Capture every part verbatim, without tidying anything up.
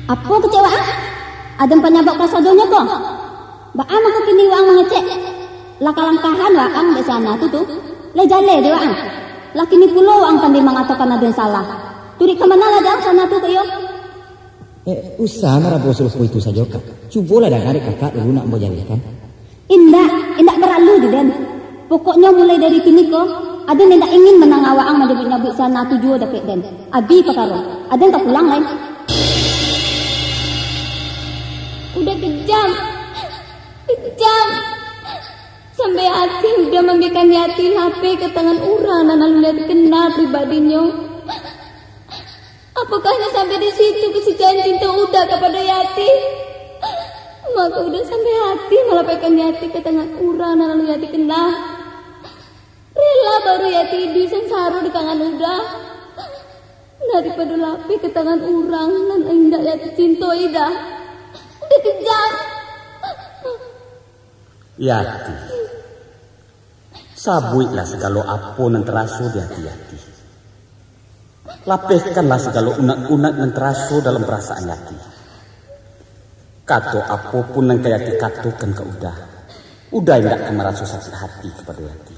Apo kecek waang? Aden panyabab kasadonyo ko? Baa mangko kini waang mangecek? Langkah-langkahan waang dek si Ana tu tu. Lai jaleh dek waang. Lah kini pulo waang pandai mangatokan aden salah. Turuik ka mano lah dek si Ana tu ko iyo? Eh, usah marabo sarupo itu sajo, Kak. Cubolah danga dek Kakak dulu nak ambo jalehkan. Indak, indak paralu di den. Pokoknyo mulai dari kini ko, aden indak ingin mandanga waang manyabuik-nyabuik si Ana tu juo dapek den. Abih pakaro, aden ka pulang lai. Uda kejam, kejam. Sampai ati Uda mambiakan Yati lapeh ka tangan urang nan alun Yati kenal pribadinyo. Apokah nyo sampai di situ kasucian cinto Uda kapado Yati? Mako Uda sampai ati malapehkan Yati ka tangan urang nan alun Yati kenal. Rela baru Yati iduik sansaro di tangan Uda, daripado lapeh ka tangan urang nan indak Yati cinto-i doh. Uda kejam. Yati, sabuiklah sagalo apo nan taraso di ati Yati. Lapehkanlah sagalo unek-unek nan taraso dalam parasaan Yati. Kato apo pun nan ka Yati katokan ka Uda, Uda indak ka maraso sakik hati kapado Yati.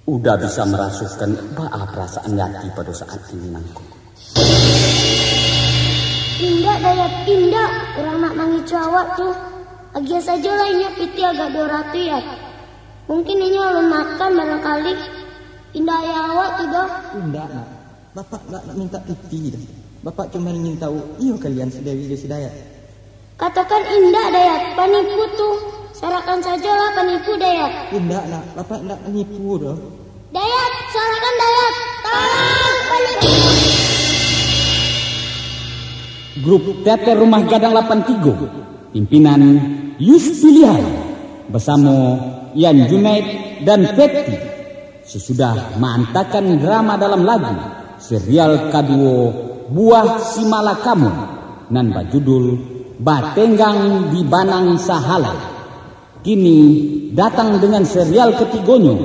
Uda bisa marasokan baa parasaan Yati pado saat kini nangko. Indak, Dayat, indak. Urang nak mangicuah awak tu. Agiah sajolah inyo pitih agak duo ratuih, Yat. Mungkin inyo alun makan barangkali. Indak ayah awak tu doh. Indak, Nak. Bapak ndak nak mintak pitih doh. Bapak cuma ingin tahu iyo kalian si Dewi jo si Dayat. Katokan indak, Dayat. Panipu tu. Salahkan sajolah panipu, Dayat. Indak, Nak. Bapak ndak panipu doh. Dayat, salahkan Dayat. Tolong, panipu. Grup Teater Rumah Gadang lapan tigo, pimpinan Yus Pilihan, basamo Yan Junaid dan Feti, sasudah maantakan drama dalam lagu, serial kaduo Buah Simalakama, nan bajudul Batenggang di Banang Sahalai. Kini datang dengan serial katigonyo,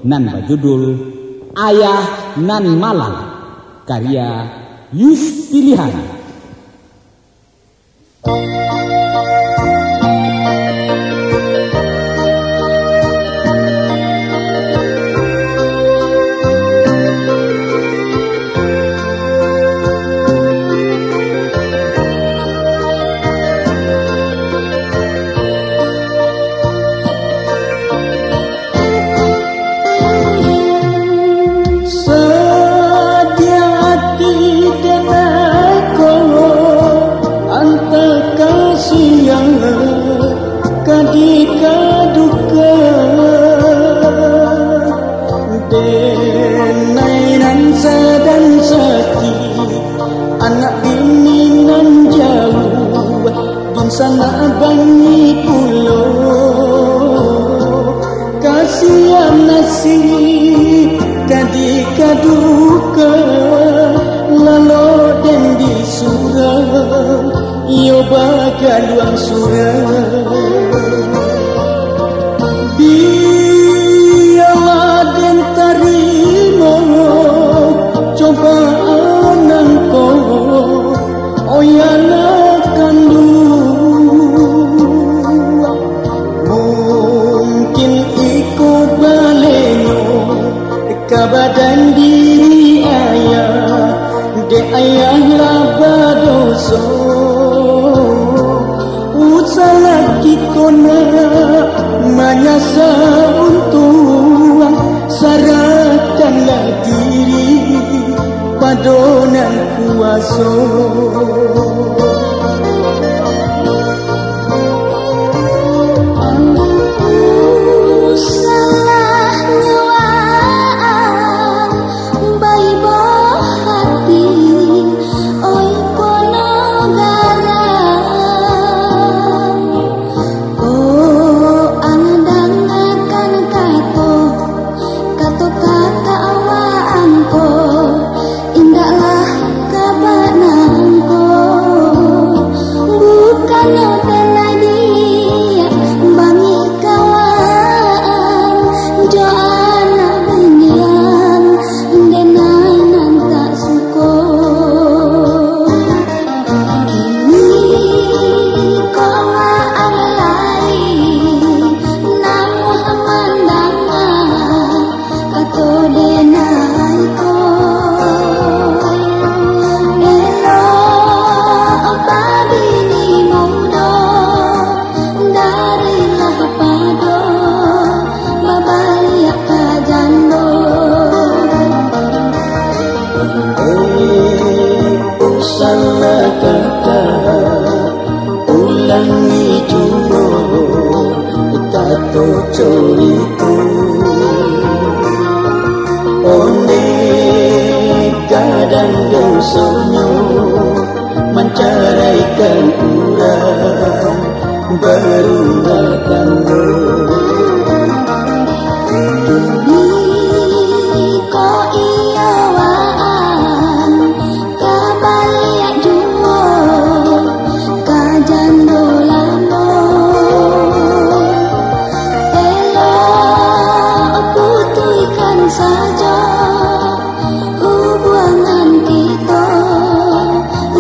nan bajudul Ayah Nan Malang, karya Yus Pilihan. Sadiah ati denai ko, antah ka siang, ka di ka duka. Denai nan sadang sakik, anak bini nan jauah, dunsanak bangih pulo. Kasian nasib ka di ka duka, lalok den di surau, iyo bagaluang surau. Bialah den tarimo cobaan nangko, oya nak kanduang. Mungkin iko balenyo ka badan diri ayah, dek ayah lah badoso. Usahlah kito nak manyasa untuang, sarahkanlah diri pado Nan Kuaso. Salah nyuwaan baibo hati, oi pono garang. Oh, ang dangakan kato, kato kakak waang ko, indaklah ka banangko. Dosonyo mancaraikan urang, barumah tangga. Kini ko iyo waang ka baliak juo ka jando lamo. Elok putuihkan sajo hubuangan kito,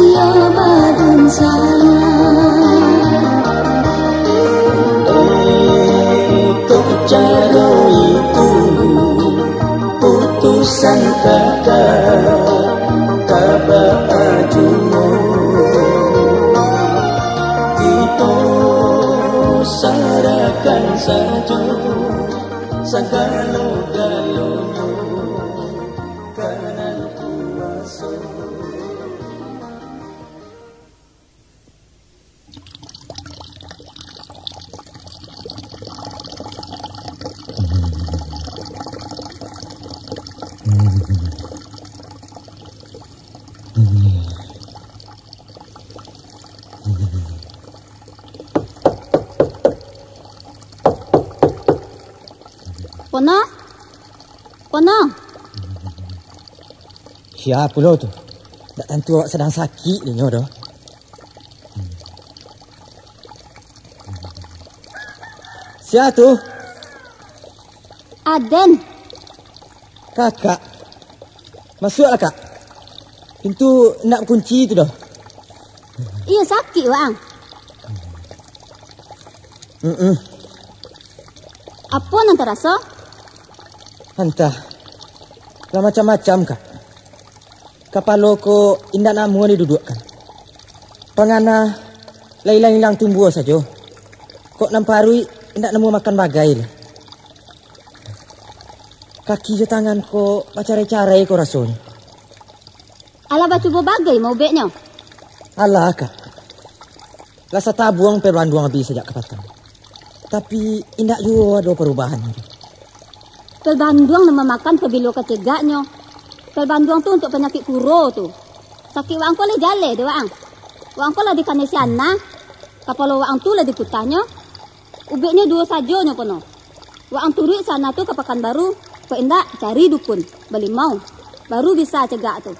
iyo badunsanak. Dek caro itu, putusan kakak ka baa juo. Kito sarahkan sajo sagalo-galonyo ka Nan Kuwaso. Pono? Pono? Sia pulo tu? Ndak tantu awak sadang sakik dinyo doh. Sia tu? Aden. Kakak. Masuaklah, Kak. Pintu indak bakunci tu doh. Iyo, sakik, Waang. Mm-mm. Apo nan taraso? Antah. Lah macam-macam, Kak. Kapalo ko indak namuah diduduakkan. Pangana lah ilang-ilang tumbuah sajo. Kok nan paruik indak namuah makan bagai lai. Kaki jo tangan ko bacarai-carai ko rasonyo. Alah bacubo bagai mah ubeknyo? Alah, Kak. Lah satabuang pel banduang abih sajak kapatang. Tapi, indak juo ado parubahan. Pel banduang nan mamakan pabilo kacegaknyo. Pel banduang tu untuak panyakik kuro tu. Sakik waang ko lai jaleh dek waang. Waang ko lah dikanai si Ana. Kapalo waang tu lah dikutahnyo. Ubeknyo duo sajo nyo pono. Waang turuik si Ana tu ka Pakanbaru, kok indak, cari dukun, balimau. Baru bisa cegak tu.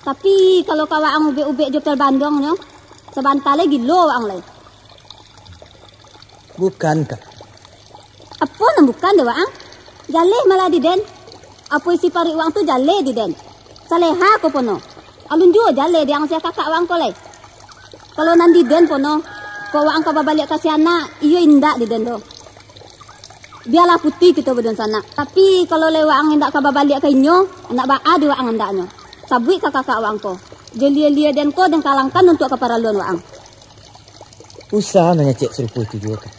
Tapi, kalau ka waang ubek-ubek jo pel banduangnyo, sabanta lai gilo waang lai. Bukan, Kak. Apo nan bukan dek waang? Jaleh malah di den. Apo isi paruik waang tu jaleh di den. Saleha ko pono. Alun juo jaleh di ang sia kakak waang ko lai. Kalau nan di den pono, kok waang ka babaliak ka si Ana, iyo indak di den doh. Bialah putuih kito badunsanak. Tapi, kalau lai waang indak ka babaliak ka inyo, indak baa di waang andaknyo. Sabuik ka kakak waang ko. Jo lia-lia den ko den kalangkan untuak kaparaluan waang. Usah mangecek sarupo itu juo, Kak.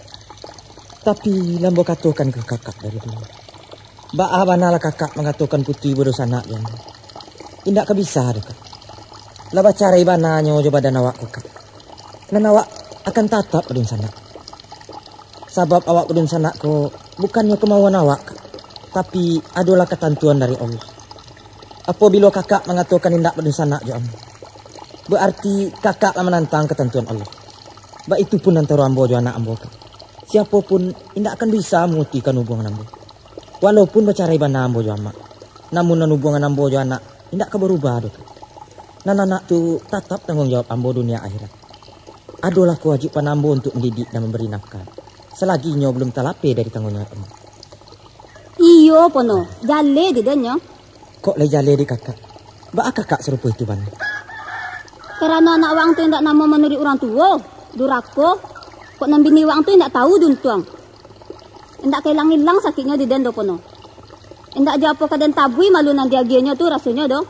Tapi, lah ambo katokan ka kakak dari dulu. Baa bana lah kakak mangatokan putuih badunsanak jo ambo. Indak ka bisa doh, Kak. Lah bacarai bananyo jo badan awak ko, Kak. Nan awak akan tatap badunsanak. Sabab awak badunsanak ko bukannyo kamauan awak, Kak. Tapi, adolah katantuan dari Allah. Apabilo kakak mangatokan indak badunsanak jo ambo, baarti kakak lah manantang katantuan Allah. Baitu pun antaro ambo jo anak ambo, Kak. Siapo pun indak akan bisa mamutuihkan hubuangan ambo. Walaupun bacarai bana ambo jo amak, namun nan hubuangan ambo jo anak indak ka barubah doh, Kak. Nan anak tu tatap tangguang jawab ambo dunia akhirat. Adolah kawajiban ambo untuak mandidik dan mambari nafkah, salagi inyo balum talapeh dari tangguang jawab ambo. Iyo, pono. Jaleh di den nyo. Kok lai jaleh di kakak? Baa kakak sarupo itu bana? Karano anak waang tu indak namuah manuruik urang tuo, durako. Kok nan bini waang tu indak tau diuntuang. Indak ka ilang-ilang sakiknyo di den doh, pono. Indak jo apo ka den tabuih malu nan diagiahnyo tu rasonyo doh.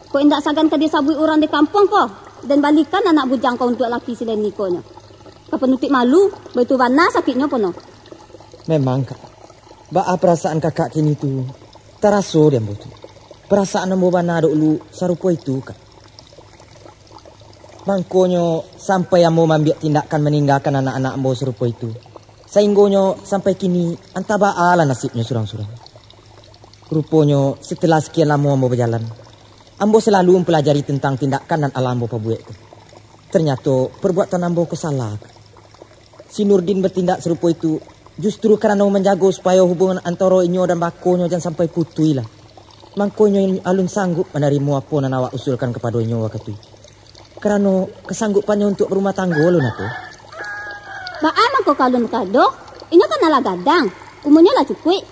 Kok indak sagan ka disabuik urang di kampuang ko, den balikan anak bujang ko untuak laki si Leni ko nyo. Ka panutuik malu, baitu bana sakiknyo, pono. Memang, Kak. Baa parasaan kakak kini tu taraso di ambo tu. Parasaan ambo bana dahulu sarupo itu, Kak. Mangkonyo, sampai ambo maambiak tindakan maninggakan anak-anak ambo sarupo itu, sainggonyo sampai kini antah baa lah nasibnyo surang-surang. Ruponyo, setelah sekian lamo ambo bajalan, Ambo salalu mampalajari tantang tindakan nan alah ambo pabuwek tu. Ternyato, parbuatan ambo ko salah. Si Nurdin batindak sarupo itu, justru karano manjago supayo hubungan antaro inyo dan bakonyo jan sampai putuih lah. Mangko inyo alun sanggup manarimo apo nan awak usulkan kapado inyo wakatu itu. Karano kasanggupannyo untuak barumah tanggo alun ado. Baa mangko ka alun ka ado? Inyo kan alah gadang, umurnyo lah cukuik.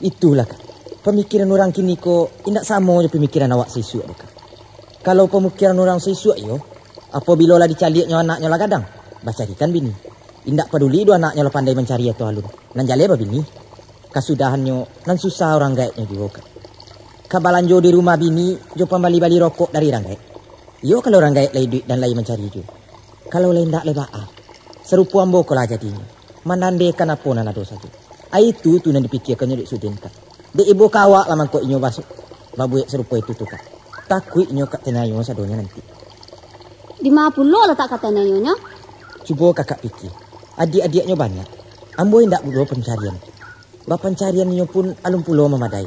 Itulah, Kak. Pamikiran urang kini ko indak samo jo pamikiran awak saisuak doh, Kak. Kalau pamikiran urang saisuak iyo, apabilo lah dicaliaknyo anaknyo lah gadang, bacarikan bini. Indak paduli doh anaknyo lah pandai mancari atau alun, nan jaleh babini. Kasudahannyo, nan susah urang gaeknyo juo, Kak. Ka balanjo di rumah bini, jo pambali-bali rokok dari urang gaek. Iyo kalau urang gaek lai iduik dan lai mancari juo. Kalau lai indak lai baa. Sarupo ambo ko lah jadinyo. Manandekan apo nan ado sajo. Ai itu tu nan dipikiakannyo dek Sudin, Kak. Dek ibo ka awak lah mangko inyo bas-, babuek sarupo itu tu, Kak. Takuik inyo Kak taniayo sadonyo nanti. Dima pulo latak ka taniayonyo? Cubo Kakak pikia. Adiak-adiaknyo banyak. Ambo indak butuh pancarian. Bapancarian inyo pun alun pulo mamadai.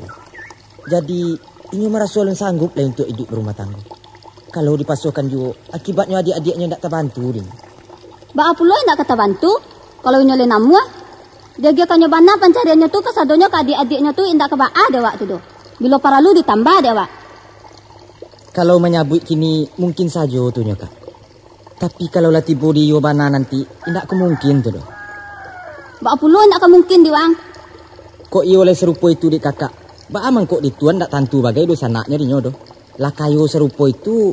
Jadi, inyo maraso alun sanggup lai untuak iduik barumah tanggo. Kalau dipasokan juo, akibatnyo adiak-adiaknyo indak tabantu dinyo. Baa pulo indak ka tabantu, kalau inyo lai namuah? Diagiahkannyo bana pancariannyo tu kasadonyo ka adiak-adiaknyo tu indak ka baa dek awak tu doh. Bilo paralu ditambah dek awak. Kalau manyabuik kini, mungkin sajo tu nyo, Kak. Tapi kalau lah tibo di iyo bana nanti, indak ka mungkin tu doh. Baa pulo indak ka mungkin di waang? Kok iyo lai sarupo itu dek Kakak, baa mangko di tuan indak tantu bagai dunsanaknyo dinyo doh. Lah kayo sarupo itu,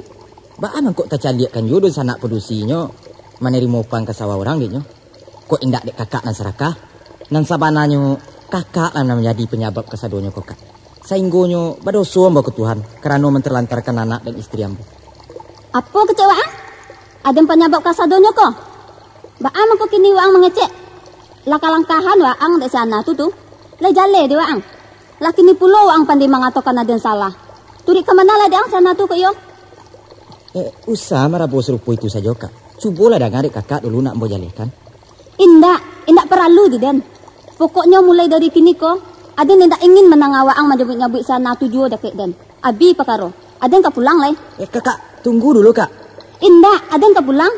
baa mangko tacaliakkan juo dunsanak padusinyo manarimo upah ka sawah urang dinyo? Kok indak dek Kakak nan sarakah? Nan sabananyo, Kakak lah nan manjadi panyabab kasadonyo ko, Kak. Sainggonyo badoso ambo ka Tuhan, karano mantalantarkan anak dan istri ambo. Apo kecek waang? Aden panyabab kasadonyo ko? Baa mangko kini waang mangecek? Langkah-langkahan waang dek si Ana tu tu, lai jaleh dek waang. Lah kini pulo waang pandai mangatokan aden salah. Turuik ka mano lah dek ang si Ana tu ko iyo? Eh, usah marabo sarupo itu sajo, Kak. Cubolah danga dek Kakak dulu nak ambo jalehkan. Indak, indak paralu di den. Pokoknyo mulai dari kini ko, aden indak ingin mandanga waang manyabuik-nyabuik si Ana tu juo dakek den. Abi pakaro. Aden ka pulang lai. Eh, Kakak, tunggu dulu, Kak. Indak, aden ka pulang.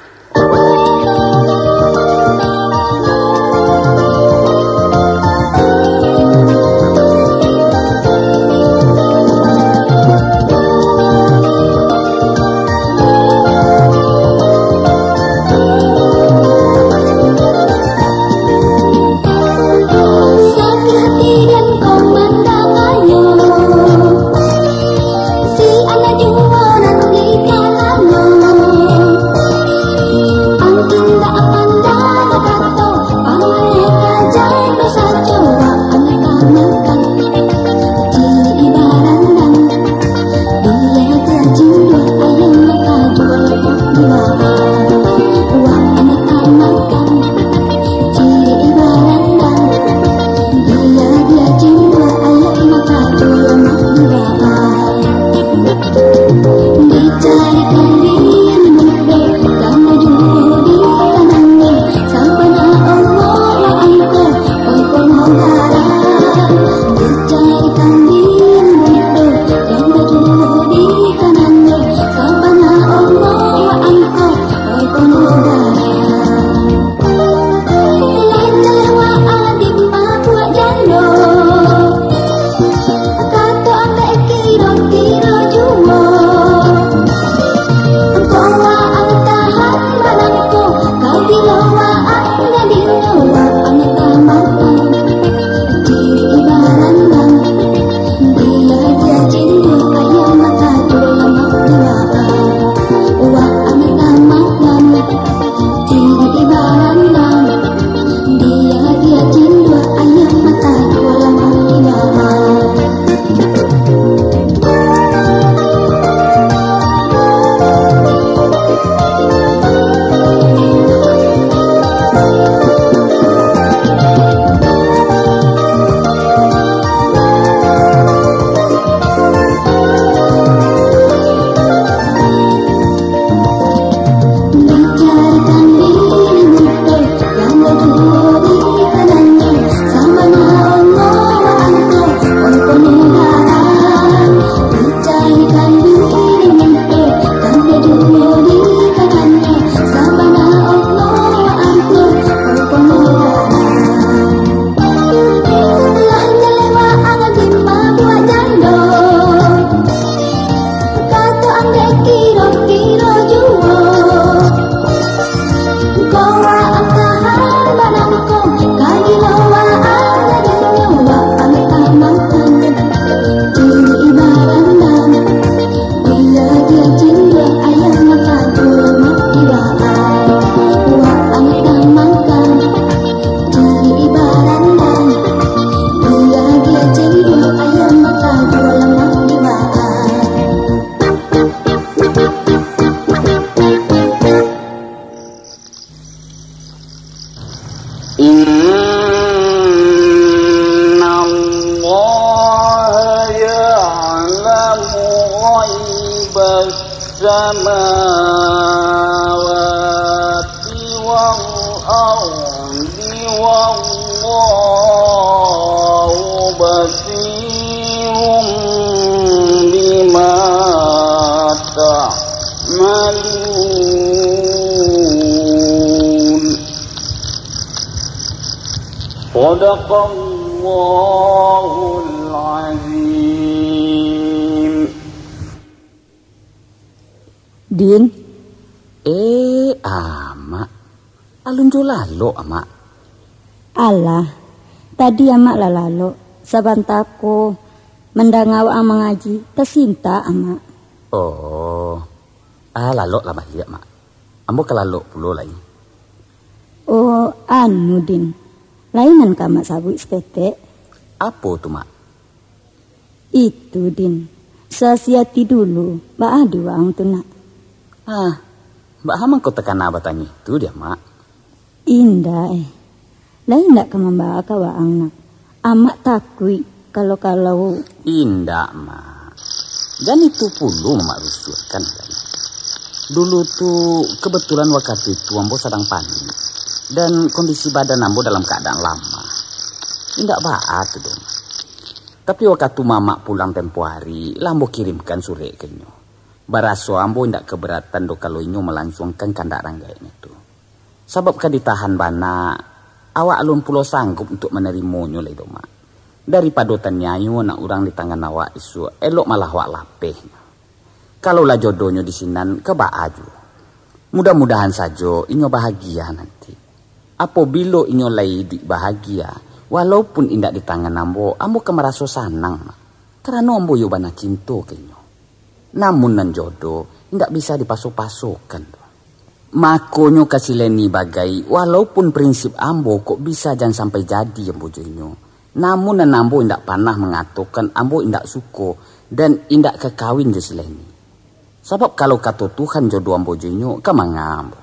Sakik hati den kok mandanganyo, si anak juo nan di kalangan. Ang indak pandang Kiro juo, kok waang tahan banangko, ka gilo waang jadinyo, waang tamakan. Ciri barandang, bila dia cindek, ayam makan, lemak di waang. Waang tamakan, ciri barandang, bila dia cindek, ayam makan, lemak di waang. إن الله يعلم غيب السماوات والأرض والله بصير بما تعملون. صدق الله العظيم. Din. Eh, Amak. Alun jo lalok, Amak. Alah, tadi Amak lah lalok. Sabanta ko, mandanga waang mangaji, tasintak Amak. Oh, ah, lalok lah baliak, Mak. Ambo ka lalok pulo lai. Oh, anu, Din. Lai nan ka Amak sabuik saketek? Apo tu, Mak? Itu, Din. Sasi ati dulu, baa di waang tu, nak? Ah, baa mangko takana batanyo itu di Amak? Indak, eh. Lai indak ka mambaa ka waang, nak. Amak takuik kalau-kalau. Indak, Mak. Jan itu pulo Amak rusuahkan, kan. Dulu tu, kebetulan wakatu itu ambo sadang panik. Dan kondisi badan ambo dalam kaadaan lamah. Indak baa tu doh, Mak. Tapi wakatu mamak pulang tempo ari, lah ambo kirimkan surek ka inyo. Baraso ambo indak keberatan doh kalau inyo malansuangkan kandak ranggaiknyo tu. Sabab ka ditahan bana, awak alun pulo sanggup untuak manarimonyo lai doh, Mak. Daripado taniayo anak urang di tangan awak isuak, elok malah awak lapeh. Kalau lah jodohnyo di sinan, ka baa juo. Mudah-mudahan sajo inyo bahagia nanti. Apobilo inyo lai iduik bahagia, walaupun indak di tangan ambo, ambo ka maraso sanang, Mak. Karano ambo iyo bana cinto ka inyo. Namun nan jodoh, indak bisa dipaso-pasokan doh. Makonyo ka si Leni bagai, walaupun prinsip ambo kok bisa jan sampai jadi ambo jo inyo. Namun nan ambo indak panah mangatokan ambo indak suko dan indak ka kawin jo si Leni. Sabab kalau kato Tuhan jodoh ambo jo inyo, ka manga ambo.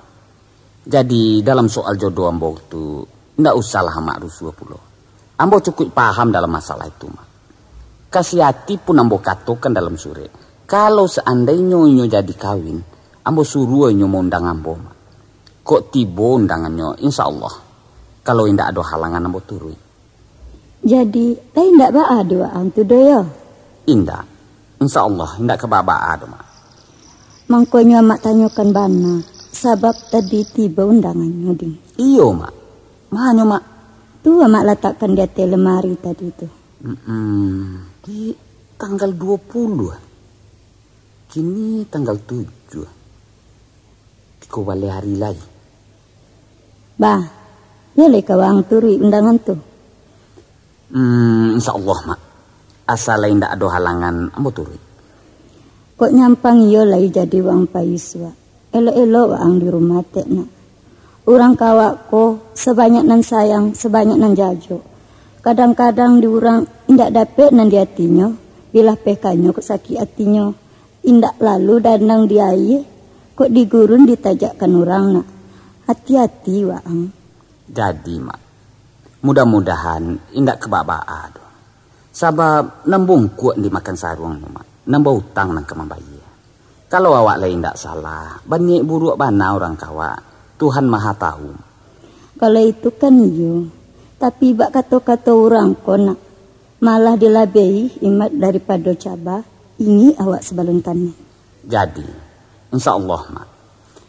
Jadi, dalam soal jodoh ambo tu, indak usahlah Amak rusuah pulo. Ambo cukuik paham dalam masalah itu, Mak. Kasi ati pun ambo katokan dalam surek. Kalau seandainyo inyo jadi kawin, ambo suruah inyo maundang ambo, Mak. Kok tibo undangannyo, insya Allah. Kalau indak ado halangan, ambo turuik. Jadi, lai indak baa di waang tu doh, yo? Indak. Insya Allah, indak ka baa-baa doh, Mak. Mangkonyo Amak tanyokan bana, sabab tadi tibo undangannyo, Din. Iyo, Mak. Manyo, Mak? Tu Amak latakkan di ateh lemari tadi tu. Mm-mm. Di tanggal dua puluh. Kini tanggal tujuh. Tigo baleh ari lai. Bah, iyo lai ka waang turuik undangan tu? Hmm, insya Allah, Mak. Asa lai indak ado halangan, ambo turuik. Kok nyampang iyo lai jadi waang paisuak. Elok-elok waang di rumah tek, nak. Urang ka awak ko sabanyak nan sayang, sabanyak nan jajok. Kadang-kadang di urang indak dapek nan di atinyo, bilapehkannyo kok sakik atinyo. Indak lalu dandang di aia, kok di gurun ditajakkan urang, nak. Ati-ati waang. Jadi, Mak, mudah-mudahan indak ka baa-baa doh. Sabab nan bungkuak dimakan saruang tu, Mak, nan bautang nan ka mambayia. Kalau awak lai indak salah, baniaik buruak bana urang ka awak, Tuhan Maha Tahu. Kalau itu kan iyo, tapi bak kato-kato urang ko, nak, malah dilabiahi imat daripado caba, ingik awak sabalun tanek. Jadi, insya Allah, Mak.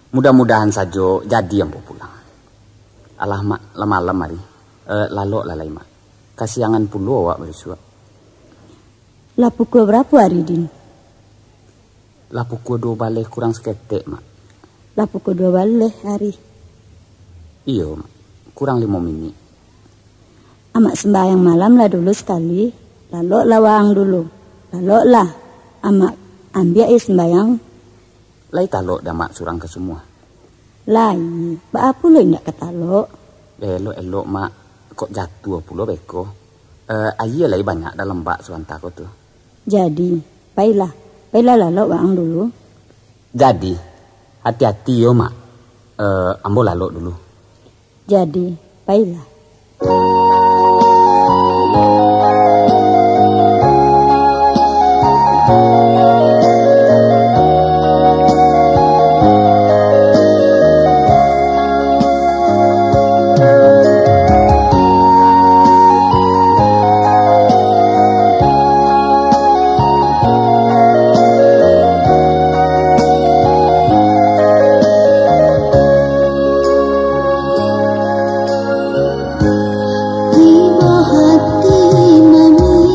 Mudah-mudahan sajo jadi ambo pulang. Alah, Mak, lah malam ari. Eh, lalok lah lai, Mak. Kasiangan pulo awak baisuak. Lah pukul barapo ari, Din? Lah pukua duo baleh kurang saketek, Mak. Lah pukua duo baleh ari. Iyo, Mak. Kurang limo minik. Amak sumbayang malam lah dulu sakali. Laloklah waang dulu. Laloklah. Amak ambiak i sumbayang. Lai talok dek Amak surang ka sumua? Lai. Baa pulo indak ka talok? Elok-elok, Mak. Kok jatuah pulo beko. Eh, aia lai banyak dalam bak sabanta ko tu. Jadi, pailah. Pailah lalok waang dulu. Jadi, ati-ati yo, Mak. Eh, ambo lalok dulu. Jadi, pailah. Ibo hati mamikiakan,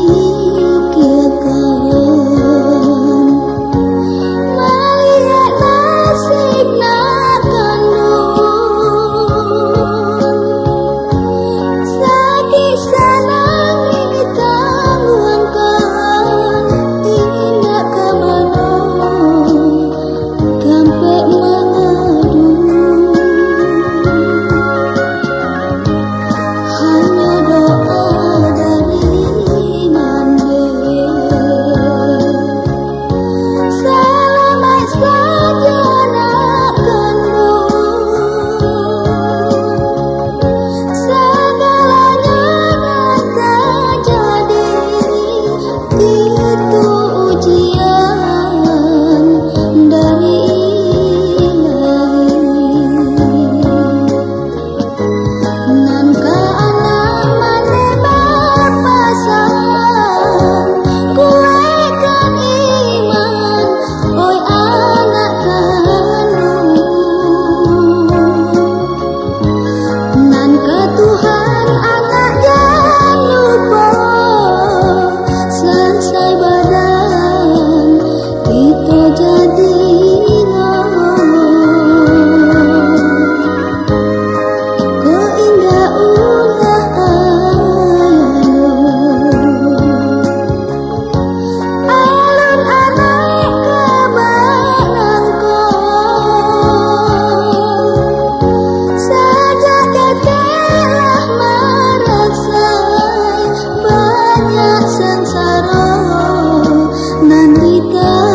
maliek nasib nak kanduang. Sakik sanang ditangguangkan, indak ka mano tampek mangadu. Hanyo doa dari nan dek. Salamaik sajo nak kanduang. Sagalonyo nan tajadi, itu ujian dari Ilahi. Nan ka anak mandeh bapasan, kuekkan iman, oi anak kanduang. Nan ka Tuhan anak jan lupo, sansai badan kito jadi. Ko indak ulah ayah. Alun anak ka manangko, sajak ketek lah marasai banyak sansaro nan ditangguangkan.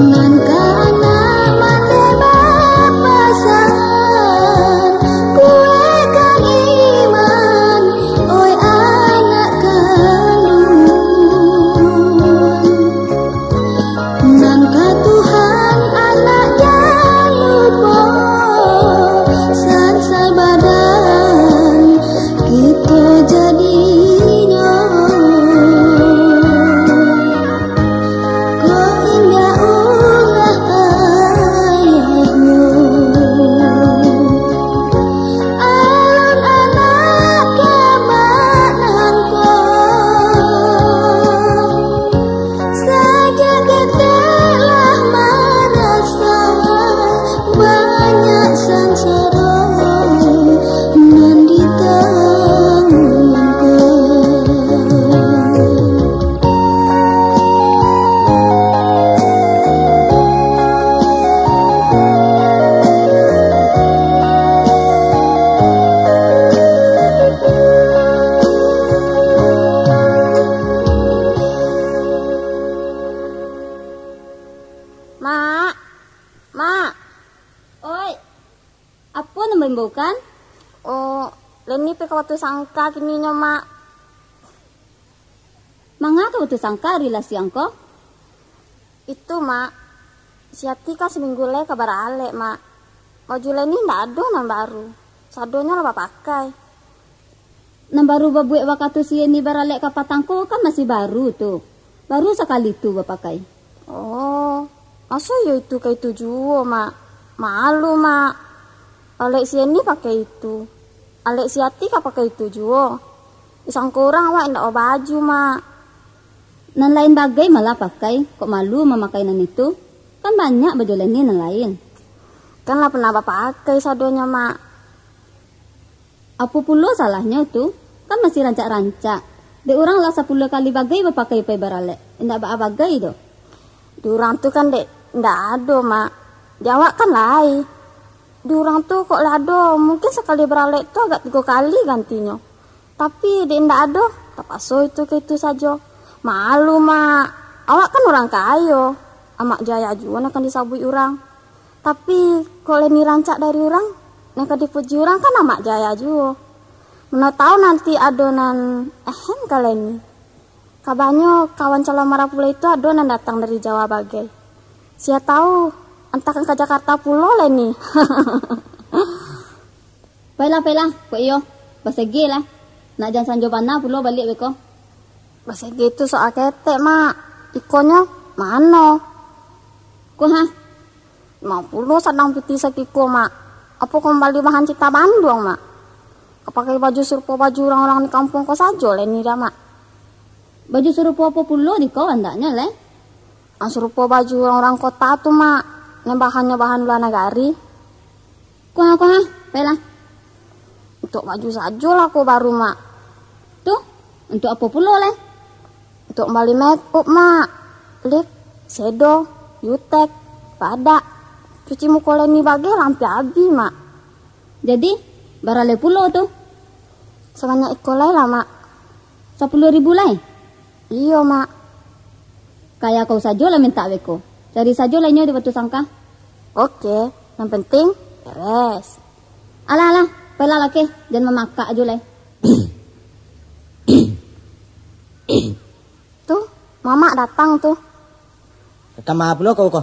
Nan ka anak mandeh bapasan, kuekkan iman, oi anak kanduang. Nan ka Tuhan anak jan lupo, sansai badan kito jadinyo. Ko indak ulah ayahnyo. Alun anak ka manangko. Sajak ketek lah marasai banyak sansaro nan ditangguangkan. Mak, Mak. Oi, apo nan baimbaukan? Oh, Leni pai ka Batusangka kininyo, Mak. Manga ka Putus sangka ari lah siang ko? Itu, Mak. Si Ati kan saminggu lai ka baralek, Mak. Baju Leni ndak ado nan baru. Sadonyo lah bapakai. Nan baru babuek wakatu si Yeni baralek ka patang ko kan masih baru tu. Baru sakali tu bapakai. Oh, maso iyo itu ka itu juo, Mak? Malu, Mak. Alek si Yeni pakai itu. Alek si Ati ka pakai itu juo. Disangko urang awak indak babaju, Mak. Nan lain bagai malah pakai, kok malu mamakai nan itu? Kan banyak baju Leni nan lain. Kan lah pernah bapakai sadonyo, Mak. Apo pulo salahnyo tu? Kan masih rancak-rancak. Dek urang lah sapuluah kali bagai bapakai pai baralek. Indak baa bagai doh. Di urang tu kan dek, indak ado, Mak. Di awak kan lai. Di urang tu kok lah ado, mungkin sakali baralek tu agak tigo kali gantinyo. Tapi dek indak ado, tapaso itu ka itu sajo. Malu, Mak. Awak kan urang kayo. Amak jaya juo nan kan disabuik urang. Tapi, kok Leni rancak dari urang, nan ka dipuji urang kan amak jaya juo. Mano tau nanti ado nan ehem ka Leni. Kabanyo kawan calon marapulai tu ado nan datang dari Jawa bagai. Sia tau, antakan ka Jakarta pulo Leni. Pailah, pailah, kok iyo, basege lah. Nak jan sanjo bana pulo baliak beko. Basege tu soal ketek, Mak. Ikonyo mano? Ko ha? Limo puluah sadang piti sakiko, Mak. Apo ko mambali bahan cita banduang, Mak? Ka pakai baju sarupo baju urang-urang di kampuang ko sajo lai ni dah, Mak. Baju sarupo apo pulo di ko andaknyo lai? Nan sarupo baju urang-urang kota tu, Mak. Nan bahannyo bahan lua nagari. Ko ha, ko ha, pailah. Untuak baju sajo lah ko baru, Mak. Tu, untuak apo pulo lai? Untuak mambali make up, Mak. Lip, shadow, jutek, padak. Cuci muko Leni bagai lah ampia abih, Mak. Jadi, bara lai pulo tu? Sabanyak iko lai lah, Mak. Sapuluah ribu lai? Iyo, Mak. Kaya kau sajo lah mintak beko. Cari sajo lah inyo di Batusangka. Oke, nan penting beres. Alah, alah, pailah lakeh, jan mamakak ajo lai. Tu, mamak datang tu. Ka ma pulo kau ko?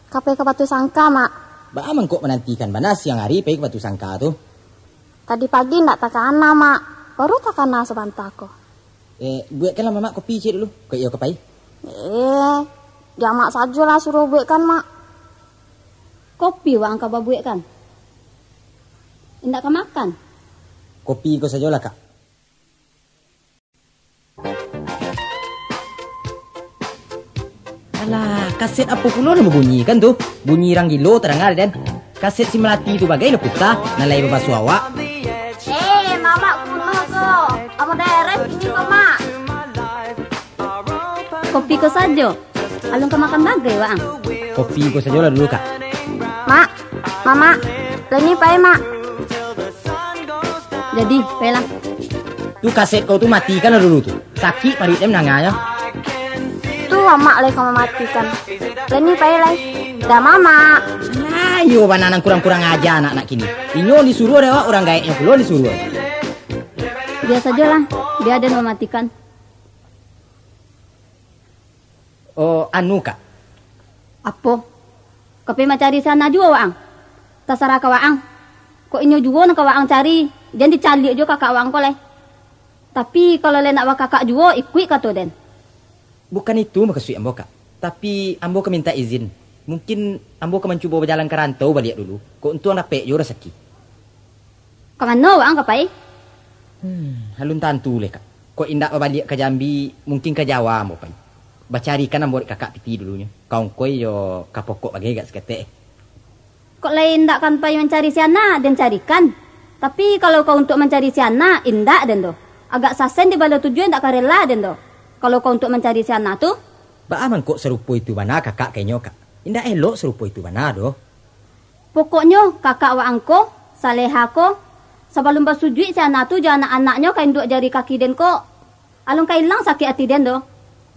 Ka pai ka Batusangka, Mak. Baa mangko manantikan bana siang ari pai ka Batusangka tu? Tadi pagi ndak takana, Mak. Baru takana sabanta ko. Eh, buekkanlah mamak kopi ciek dulu, kok iyo ka pai. Eh, jan amak sajo lah suruah buekkan, Mak. Kopi waang ka babuekkan? Indak ka makan? Kopi ko sajolah, Kak. Alah, kaset apo pulo nan babunyi kan tu? Bunyi rang gilo tadanga, den. Kaset si Melati tu bagai lah puta, nan lai babaso awak. Eh, mamak kuno ko. Amo daerah ini ko, Mak. Kopi ko sajo. Alun ka makan bagai, waang. Kopi ko sajolah dulu, Kak. Mak, Mamak, Leni pai, Mak. Jadi, pailah. Tu kaset kau tu matikanlah dulu tu. Sakik paruik den mandanganyo. Tu Mamak lai ka mamatikan. Leni pai lai. Dah, Mamak. Nah, iyo bana nan kurang-kurang aja anak-anak kini. Inyo disuruah dek awak, urang gaeknyo pulo disuruah. Bia sajolah, bia den mamatikan. Oh, anu, Kak. Apo? Ka pai mancari si Ana juo waang? Tasarah ka waang. Kok inyo juo nan ka waang cari, jan dicaliak juo kakak waang ko lai. Tapi, kalau lai nak bakakak juo, ikuik kato den. Bukan itu makasuik ambo, Kak. Tapi, ambo ka mintak izin. Mungkin ambo ka mancubo bajalan ka rantau baliak dulu. Kok untuang dapek juo rasaki. Ka mano waang ka pai? Hmm, alun tantu lai, Kak. Kok indak babaliak ka Jambi, mungkin ka Jawa ambo pai. Bacarikan ambo dek kakak piti dulunyo. Ka ongkoi jo ka pokok bagai agak saketek. Kok lai indak kan pai mancari si Ana, den carikan. Tapi, kalau ka untuak mancari si Ana, indak den doh. Agak sasen di balo tujuah indak ka rela den doh. Kalau ka untuak mancari si Ana tu. Baa mangko sarupo itu bana kakak ka inyo, Kak? Indak elok sarupo itu bana doh. Pokoknyo, kakak waang ko, Saleha ko, sabalun basujuik si Ana tu jo anak-anaknyo ka induak jari kaki den ko, alun ka ilang sakik ati den doh.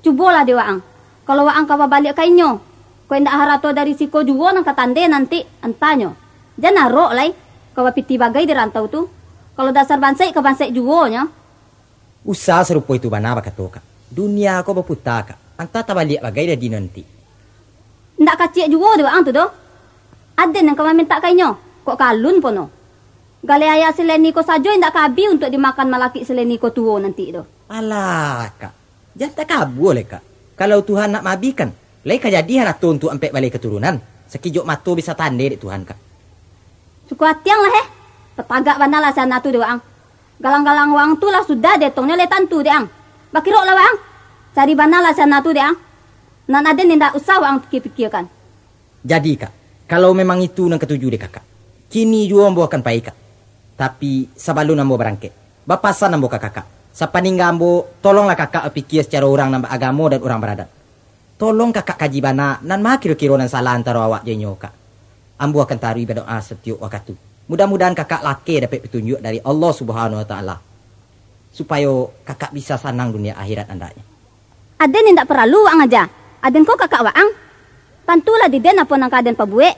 Cubolah dek waang, kalau waang ka babaliak ka inyo, kok indak harato dari siko juo nan ka tandeh nanti, antanyo. Jan arok lai, ka bapiti bagai di rantau tu. Kalau dasar bansaik ka bansaik juo nyo. Usah sarupo itu bana bakato, Kak. Dunia ko baputa, Kak. Antah tabaliak bagai dadi nanti. Indak kacik juo dek waang tu doh. Aden nan ka mamintak ka inyo, kok ka alun pono. Galeh ayak sileni ko sajo indak ka abih untuak dimakan malakik sileni ko tuo nanti doh. Alah, Kak. Jan takabua lai, Kak. Kalau Tuhan nak maabihkan, lai ka jadi harato untuak ampek baleh katurunan. Sakijok mato bisa tandeh dek Tuhan, Kak. Suko ati ang lah, eh. Tatagak bana lah si Ana tu dek waang. Galang-galang waang tu lah sudah diatongnyo lai tantu dek ang. Bakirok lah waang. Cari bana lah si Ana tu dek ang. Nan aden indak usah waang pikia-pikiakan. Jadi, Kak, kalau memang itu nan katuju dek Kakak, kini juo ambo akan pai, Kak. Tapi, sabalun ambo barangkek, bapasan ambo ka Kakak. Sapaningga ambo, tolonglah Kakak bapikia sacaro urang nan baagamo dan urang baradat. Tolong Kakak kaji bana, nan ma kiro-kiro nan salah antaro awak jo inyo, Kak. Ambo akan taruih badoa satiok wakatu. Mudah-mudahan Kakak lakeh dapek patunjuak dari Allah Subhanahu Wa Taala, supayo Kakak bisa sanang dunia akhirat andaknyo. Aden indak paralu waang aja. Aden ko kakak waang. Tantulah di den apo nan ka aden pabuek.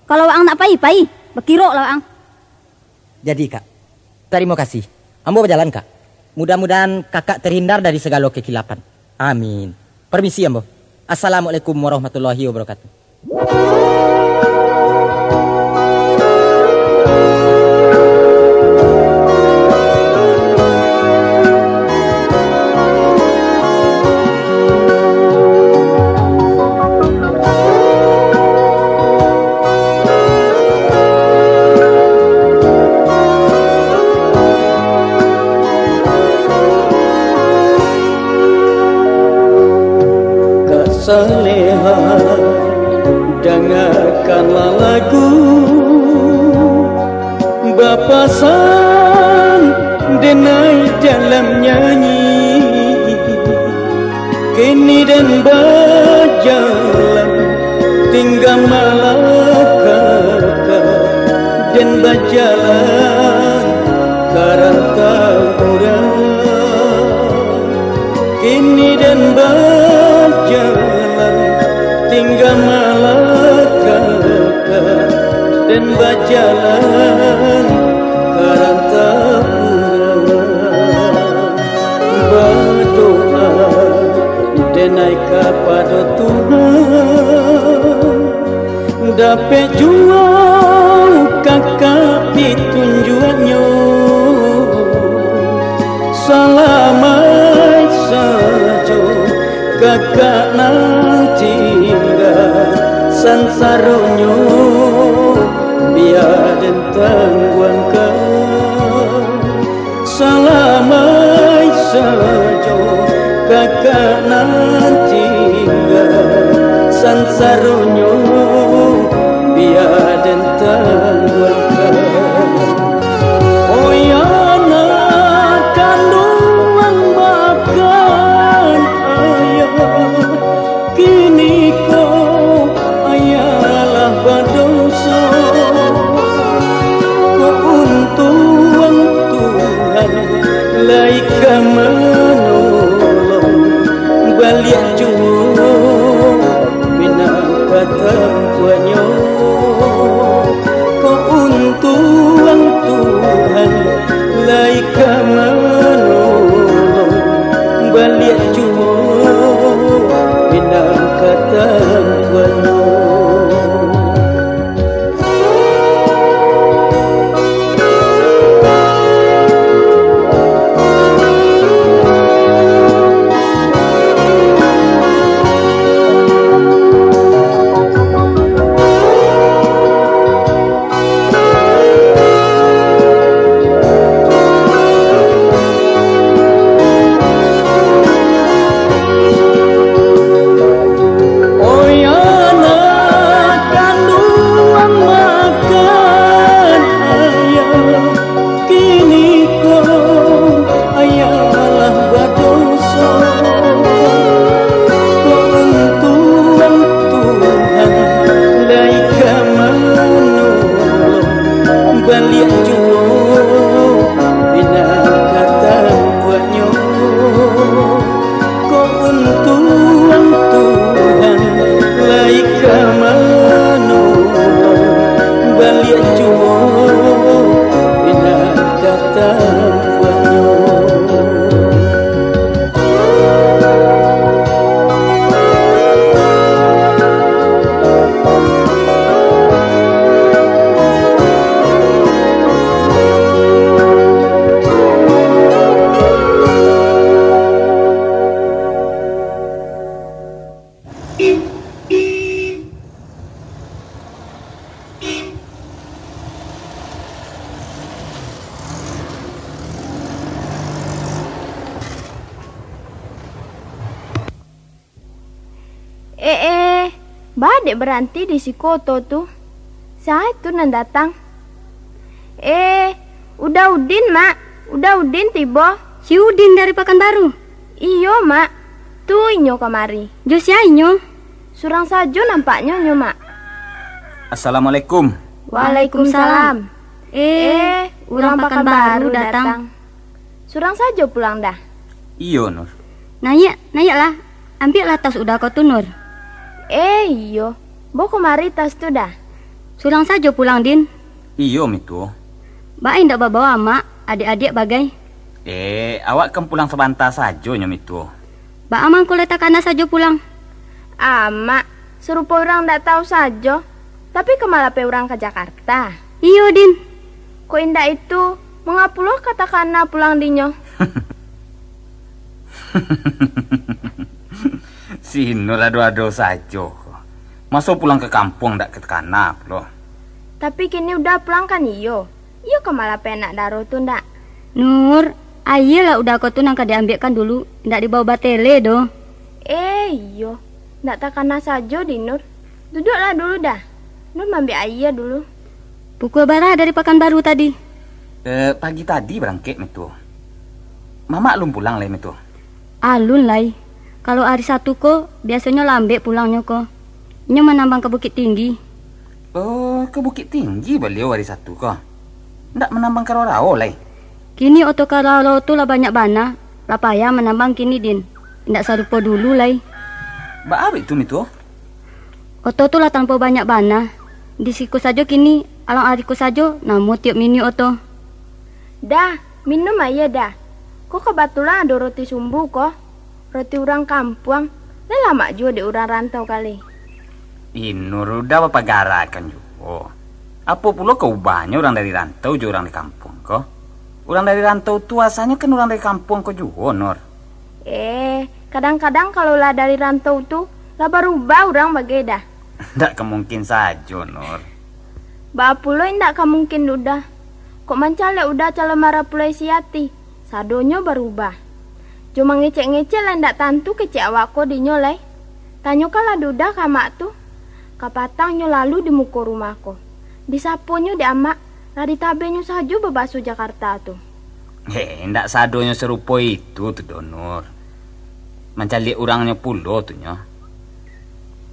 Kalau waang nak pai, pai. Bakirok lah waang. Jadi, Kak. Tarimo kasih. Ambo bajalan, Kak. Mudah-mudahan Kakak terhindar dari sagalo kekilapan. Amin. Permisi ambo. Assalamualaikum warahmatullahi wabarakatuh. Kak Saleha, dangakanlah lagu, bapasan denai dalam nyanyi. Kini den bajalan, tingga malakaka, den bajalan ka rantau urang. Kini den bajalan, tingga malakaka, den bajalan ka rantau urang. Badoa denai kapado Tuhan, dapek juo kakak pitunjuaknyo. Salamaik sajo kakak nan tingga, sansaronyo bia den tangguangkan. Salamaik sajo kakak nan tingga, sansaronyo bia den tangguangkan. Oi anak kanduang makan ayah, kini ko ayah lah badoso. Ko untuang Tuhan lai ka manolong, baliak juo pinang ka tampuanyo. Ko untuang Tuhan lai ka manolong, baliak juo pinang ka tampuanyo. Baa dek baranti di siko oto tu? Sia tu nan datang? Eh, Uda Udin, Mak. Uda Udin tibo. Si Udin dari Pakanbaru? Iyo, Mak. Tu inyo kamari. Jo sia inyo? Surang sajo nampaknyo nyo, Mak. Assalamualaikum. Waalaikumsalam. Eh, urang Pakanbaru datang. Surang sajo pulang dah. Iyo, Nur. Naiak, naiaklah. Ambiaklah tas Uda ko tu, Nur. Eh, iyo. Bo kamari tas tu dah. Surang sajo pulang, Din. Iyo, Mituo. Baa indak babawa amak, adiak-adiak bagai? Eh, awak kan pulang sabanta sajo nyo, Mituo. Baa mangko lai takana sajo pulang? Amak, sarupo urang ndak tahu sajo, tapi ka malapeh urang ka Jakarta. Iyo, Din. Kok indak itu, mangapulo ka takana pulang dinyo? Si Nur ado-ado sajo. Maso pulang ka kampuang ndak ka takana pulo. Tapi kini Uda pulang kan iyo? Iyo ka malapeh anak daro tu ndak? Nur, aia lah Uda ko tu nan ka diambiakkan dulu, indak dibawa batele doh. Eh, iyo. Ndak takana sajo di Nur. Duduaklah dulu dah. Nur maambiak aia dulu. Pukua bara dari Pakanbaru tadi? Eh, pagi tadi barangkek, Mituo. Mamak alun pulang lai, Mituo? Alun lai. Kalau ari Satu ko, biasonyo lambek pulangnyo ko. Inyo manambang ka Bukittinggi. Oh, ka Bukittinggi baliau ari Satu ko? Ndak manambang ka Rao-Rao lai? Kini oto ka Rao-Rao tu lah banyak bana, lah payah manambang kini, Din. Indak sarupo dulu lai. Baa baitu, Mituo? Oto tu lah talampau banyak bana. Di siko sajo kini, alang ari ko sajo, namuah tiok miniuk oto. Dah, minum aia dah. Ko kabatulan ado roti sumbu ko. Roti urang kampuang, lai lamak juo dek urang rantau kali. Ih, Nur, Uda bapagarakan juo. Apo pulo ka ubahnyo urang dari rantau jo urang di kampuang ko? Urang dari rantau tu asanyo kan urang dari kampuang ko juo, Nur. Eh, kadang-kadang kalau lah dari rantau tu, lah barubah urang bagai dah. Ndak ka mungkin sajo, Nur. Baa pulo indak ka mungkin, Uda? Kok mancaliak Uda calon marapulai sijati, sadonyo barubah. Jo mangecek-ngecek lah indak tantu kecek awak ko dinyo lai. Tanyokanlah Uda ka amak tu. Kapatang nyo lalu di muko rumah ko. Disaponyo dek amak, lah ditabenyo sajo babaso Jakarta tu. Heh, indak sadonyo sarupo itu tu doh, Nur. Mancaliak urangnyo pulo tu nyo.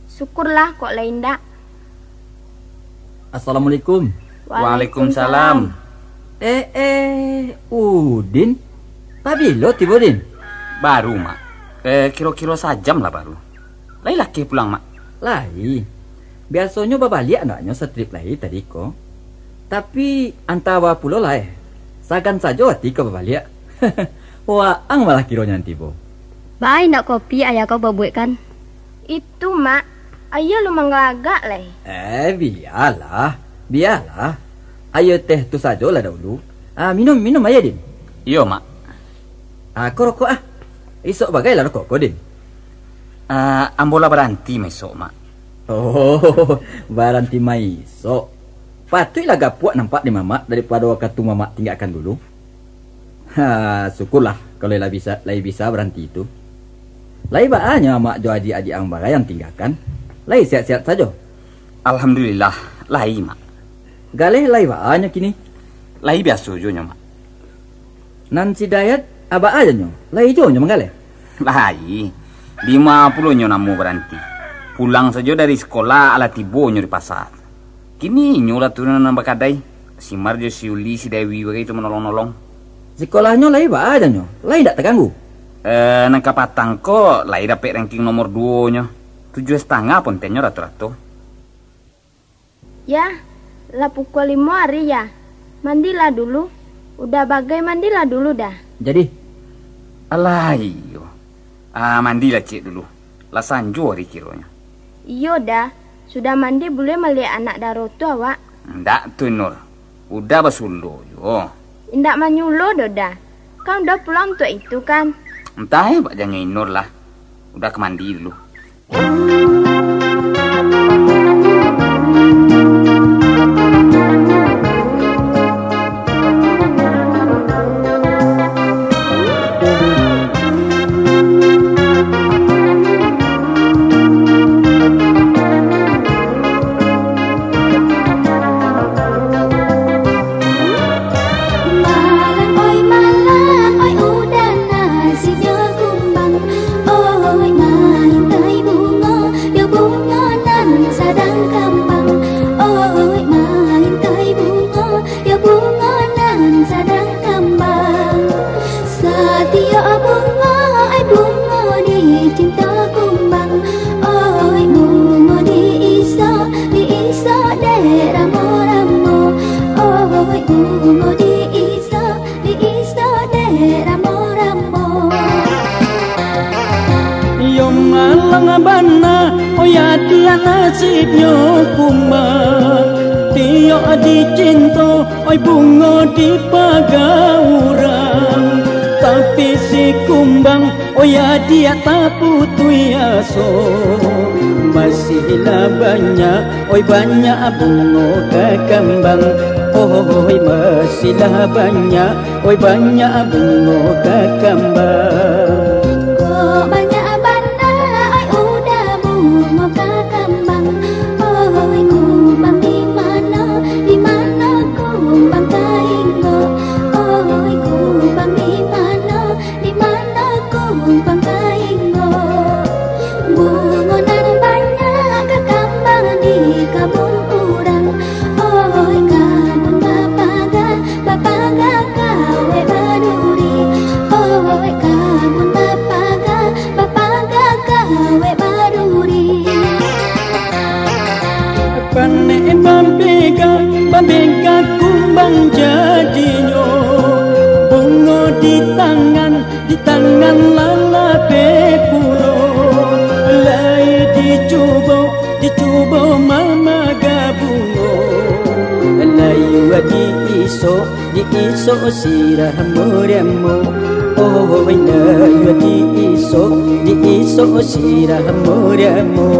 Syukurlah kok lai indak. Assalamualaikum. Waalaikumsalam. Eh, eh, Udin. Pabilo tibo, Din? Baru, Mak. Eh, kiro-kiro sajam lah baru. Lai lakeh pulang, Mak? Lai. Biasonyo babaliak andaknyo satrip lai tadi ko. Tapi, antah baa pulo lah, eh. Sagan sajo ati ka babaliak. Waang malah kironyo nan tibo. Baa indak kopi ayah kau babuekkan? Itu, Mak. Aia alun manggalagak lai. Eh, bialah. Bialah. Aia teh tu sajolah dahulu. Ah, minum, minum aia, Din. Iyo, Mak. Ah, ko rokok, ah. Isok bagailah rokok ko, Din. Ah, ambo lah baranti maisok, Mak. Oh, baranti maisok. Patuiklah gapuak nampak di mamak daripado wakatu mamak tinggakan dulu. Ha, syukurlah kalau lah bisa, lai bisa baranti tu. Lai baa nyo amak jo adiak-adiak ang bagai ang tinggakan? Lai sehat-sehat sajo? Alhamdulillah, lai, Mak. Galeh lai baa nyo kini? Lai biaso jo nyo, Mak. Nan si Dayat, a baa jo nyo? Lai jo nyo manggaleh? Lai. Dima pulo nyo namo baranti. Pulang sajo dari sikolah, alah tibo nyo di pasa. Kini inyo lah tu nan bakadai. Si Mar jo si Uli, si Dewi bagai tu manolong-nolong. Sikolahnyo lai baa jo nyo? Lai indak taganggu? Eh, nan kapatang ko lai dapek ranking nomor duo nyo. Tujuah satangah pontennyo rato-rato. Yah, lah pukua limo ari, Yah. Mandilah dulu. Uda bagai, mandilah dulu dah. Jadi? Alah, iyo. Ah, mandilah ciek dulu. Lah sanjo ari kironyo. Iyo, Da. Sudah mandi buliah maliek anak daro tu awak. Ndak tu, Nur. Uda basulo juo. Indak manyulo doh, Da. Kan Uda pulang untuak itu, kan? Antah, eh, bak janyo Inur lah. Uda ka mandi dulu. Nasibnyo kumbang, tiok dicinto, oi bungo dipaga urang. Tapi si kumbang, oi adiak taputuih aso. Masihlah banyak, oi banyak bungo kakambang. Oi masihlah banyak, oi banyak bungo kakambang. Kok banyak bana, oi uda bungo kakambang. Oi kumbang di mano, di mano kumbang kaingok. Oi kumbang di mano, di mano kumbang kaingok. Bungo nan banyak kakambang di kabun urang. Oi kabun bapaga, bapaga kawek baduri. Oi kabun bapaga, bapaga kawek baduri. Panek bambega, bambega kumbang jadinyo. Bungo di tangan, di tangan lalapeh pulo. Lai dicubo, dicubo mamaga bungo. Lai diisok, diisok sirah muramo. Oi lai diisok, diisok sirah muramo.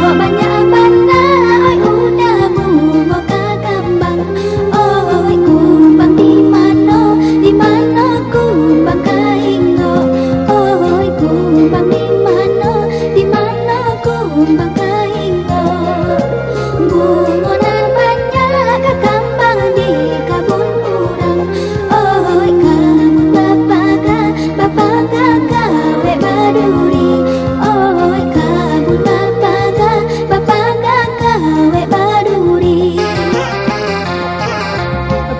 Banyak bana, oi uda bungo kakambang. Oi kumbang di mano, di mano kumbang kaingok. Oi kumbang di mano, di mano kumbang kaingok. Bungo nan banyak kakambang di kabun urang. Oi kabun bapaga, bapaga kawek baduri. Oi kabun bapaga, bapaga kawek baduri.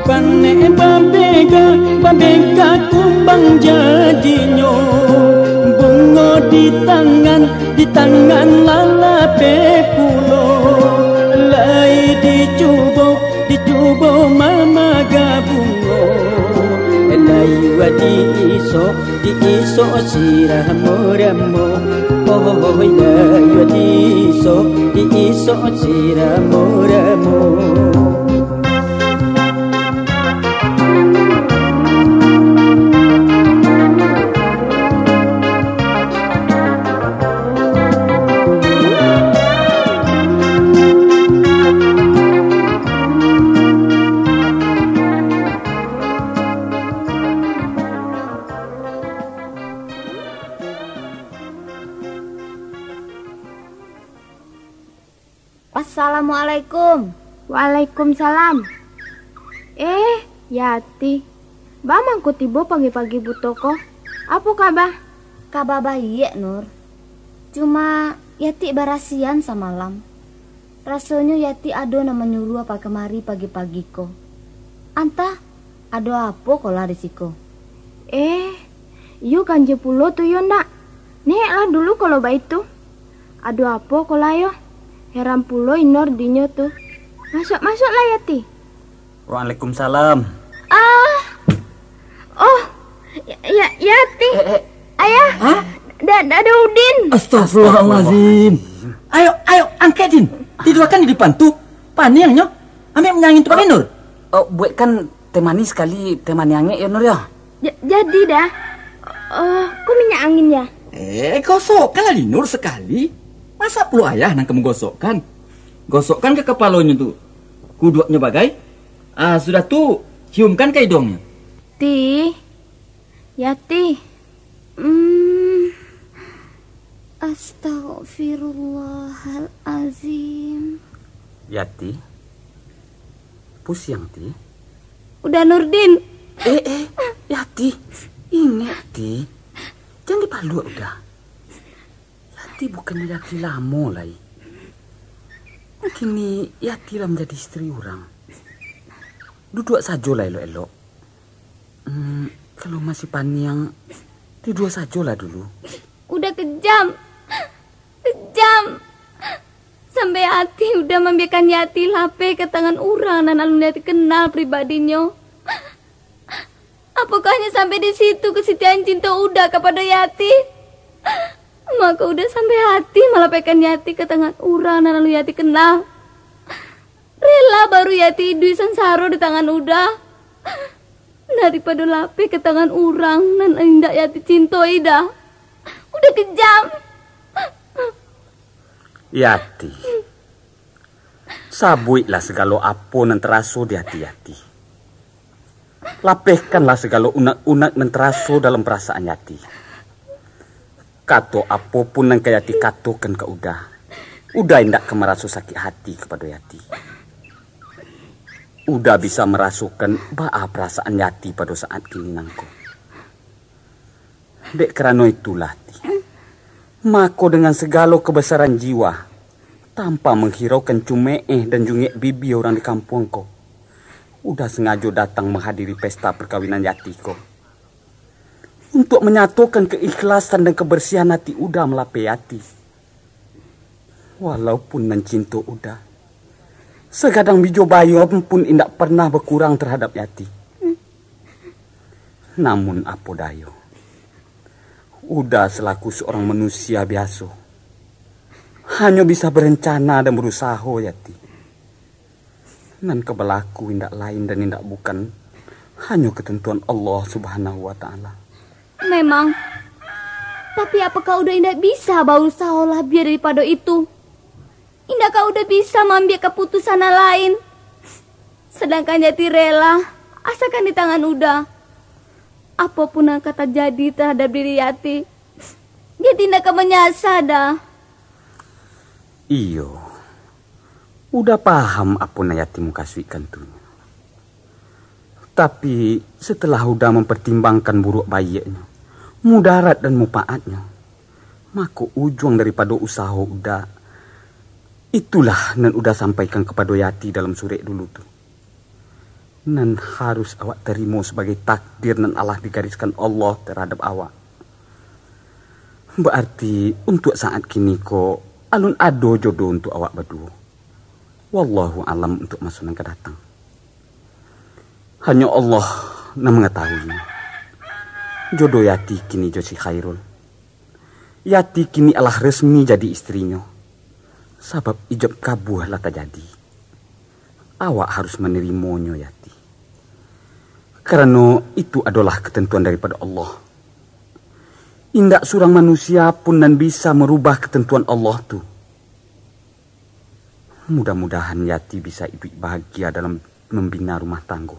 Panek bambega, bambega kumbang jadinyo. Bungo di tangan, di tangan lalapeh pulo. Lai dicubo, dicubo mamaga bungo. Lai diisok, diisok sirah muramo. Oi lai diisok, diisok sirah muramo. Assalamualaikum. Waalaikumsalam. Eh, Yati. Baa mangko tibo pagi-pagi buto ko? Apo kaba? Kaba baiak, Nur. Cuma, Yati barasian samalam. Rasonyo Yati ado nan manyuruah pakamari pagi-pagi ko. Antah, ado apo ko lah di siko? Eh, iyo ganjia pulo tu yo ndak? Niyeklah dulu kalau baitu. Ado apo ko lah yo? Heran pulo Inor dinyo tu. Masuak-masuaklah, Yati. Waalaikumsalam. Ah. Oh. Ya, ya, Yati. Eh, eh. Ayah. Hah? Da, da, da Udin. Astagfirullahalazim. Ayo, ayo, angkek, Din. Tiduakan di dipan tu. Paniangnyo. Ambiak minyak angin tu, Pak Nur. Oh, buekkan teh manih sakali, teh manih angek yo, Nur, yo. Ja-, jadi dah. Oh, ko minyak angin yo? Eh, gosokkanlah di Nur sakali. Masa pulo ayah nan ka manggosokkan? Gosokkan ka kapalonyo tu. Kuduaknyo bagai. Ah, sudah tu, ciumkan ka idongnyo. Ti, Yati. Hmm. Astagfirullahalazim. Yati. Pusiang, Ti. Uda Nurdin. Eh, eh, Yati. Ingek, Ti. Jan dipaluak Uda. Yati bukannyo Yati lamo lai. Kini Yati lah manjadi istri urang. Duduak sajolah elok-elok. Hmm, kalau masih paniang, tidur sajolah dulu. Uda kejam. Kejam. Sampai ati Uda mambiakan Yati lapeh ka tangan urang nan alun Yati kenal pribadinyo. Apokoh hanyo sampai di situ kasitiaan cinto Uda kapado Yati? Mako Uda sampai ati malapehkan Yati ka tangan urang nan alun Yati kenal. Rela baru Yati iduik sansaro di tangan Uda, daripado lapeh ka tangan urang nan indak Yati cintoi, Da. Uda kejam. Yati, sabuiklah sagalo apo nan taraso di ati Yati. Lapehkanlah sagalo unek-unek nan taraso dalam parasaan Yati. Kato apo pun nan ka Yati katokan ka Uda, Uda indak ka maraso sakik hati kapado Yati. Uda bisa marasokan baa parasaan Yati pado saat kini nangko. Dek karano itulah, Ti, mako dengan sagalo kabasaran jiwa, tanpa manghiraukan cumeeh dan jungek bibia urang di kampuang ko, Uda sangajo datang manghadiri pesta parkawinan Yati ko, untuak manyatokan kaikhlasan dan kabarsiahan ati Uda malapeh Yati. Walaupun nan cinto Uda, sagadang bijo bayuang pun indak parnah bakurang tarhadap Yati. Namun apo dayo, Uda salaku saurang manusia biaso, hanyo bisa barencana dan barusaho, Yati. Nan ka balaku indak lain dan indak bukan, hanyo katantuan Allah Subhanahu wa Ta'ala. Memang. Tapi, apakah Uda indak bisa bausaho labiah daripado itu? Indakkah Uda bisa maambiak kaputusan nan lain? Sadangkan Yati rela, asakan di tangan Uda. Apo pun nan ka tajadi tarhadap diri Yati, Yati indak ka manyasa, Da. Iyo, Uda paham apo nan Yati mukasuikkan tu. Tapi, setelah Uda mampartimbangkan buruak baiaknyo, mudarat dan mupaatnyo, mako ujuang daripado usaho Uda, itulah nan Uda sampaikan kapado Yati dalam surek dulu tu, nan harus awak tarimo sabagai takdir nan alah digariskan Allah tarhadap awak. Baarti, untuak saat kini ko, alun ado jodoh untuak awak baduo. Wallahu alam untuak maso nan ka datang. Hanyo Allah nan mangatahui jodoh Yati kini jo si Khairul. Yati kini alah resmi jadi istrinyo, sabab ijab kabuah lah tajadi. Awak harus manarimonyo, Yati, karano itu adolah katantuan daripado Allah. Indak surang manusia pun nan bisa marubah katantuan Allah tu. Mudah-mudahan Yati bisa iduik bahagia dalam mambina rumah tanggo.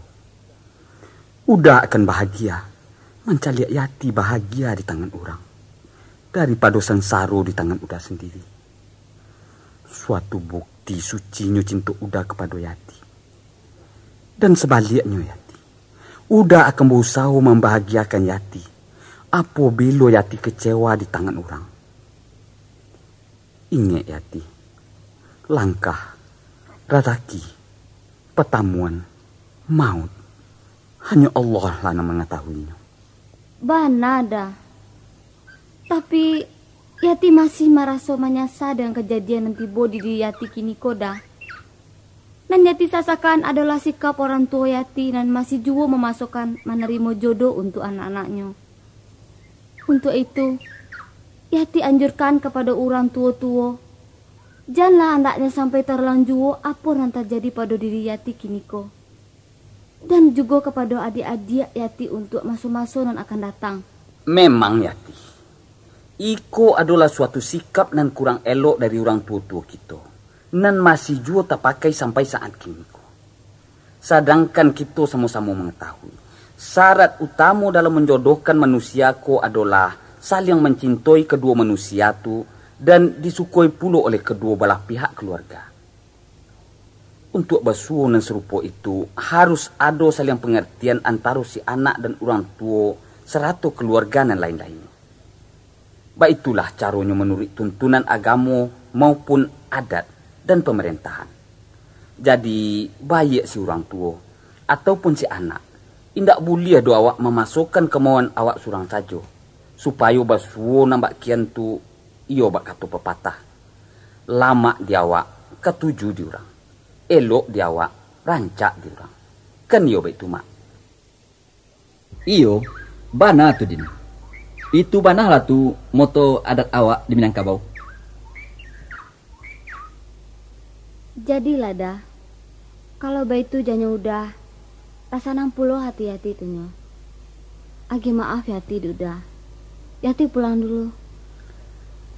Uda akan bahagia mancaliak Yati bahagia di tangan urang, daripado sansaro di tangan Uda sandiri. Suatu bukti sucinyo cinto Uda kapado Yati. Dan sabaliaknyo, Yati, Uda akan bausaho mambahagiakan Yati, apobilo Yati kecewa di tangan urang. Ingek, Yati, langkah, razaki, patamuan, maut, hanyo Allah lah nan mangatahuinyo. Bana, Da. Tapi, Yati masih maraso manyasa dengan kajadian nan tibo di diri Yati kini ko, Da. Nan Yati sasakan adolah sikap orang tuo Yati nan masih juo mamasokan manarimo jodoh untuak anak-anaknyo. Untuak itu, Yati anjurkan kapado urang tuo-tuo, janlah andaknyo sampai tarulang juo apo nan tajadi pado diri Yati kini ko, dan jugo kapado adiak-adiak Yati untuak maso-maso nan akan datang. Memang, Yati, iko adolah suatu sikap nan kurang elok dari urang tuo-tuo kito, nan masih juo tapakai sampai saat kini ko. Sadangkan kito samo-samo mangatahui, syarat utamo dalam manjodohkan manusia ko adolah saliang mancintoi kaduo manusia tu, dan disukoi pulo oleh kaduo balah pihak kaluarga. Untuak basuo nan sarupo itu, harus ado saliang pangartian antaro si anak dan urang tuo, sarato kaluarga nan lain-lain. Baitulah caronyo manuruik tuntunan agamo maupun adat dan pamarentahan. Jadi, baiak si urang tuo ataupun si anak Indak buliah doh awak mamasokan kamauan awak surang sajo, supayo basuo nan bak kian tu, iyo bak kato papatah, lamak di awak, katuju di urang, elok di awak, rancak di urang. Kan iyo baitu, Mak? Iyo, bana tu, Din. Itu banalah tu moto adat awak di Minangkabau. Jadilah, Da. Kalau baitu janyo Uda, lah sanang pulo hati Yati tu nyo. Agiah maaf Yati, Uda. Yati pulang dulu.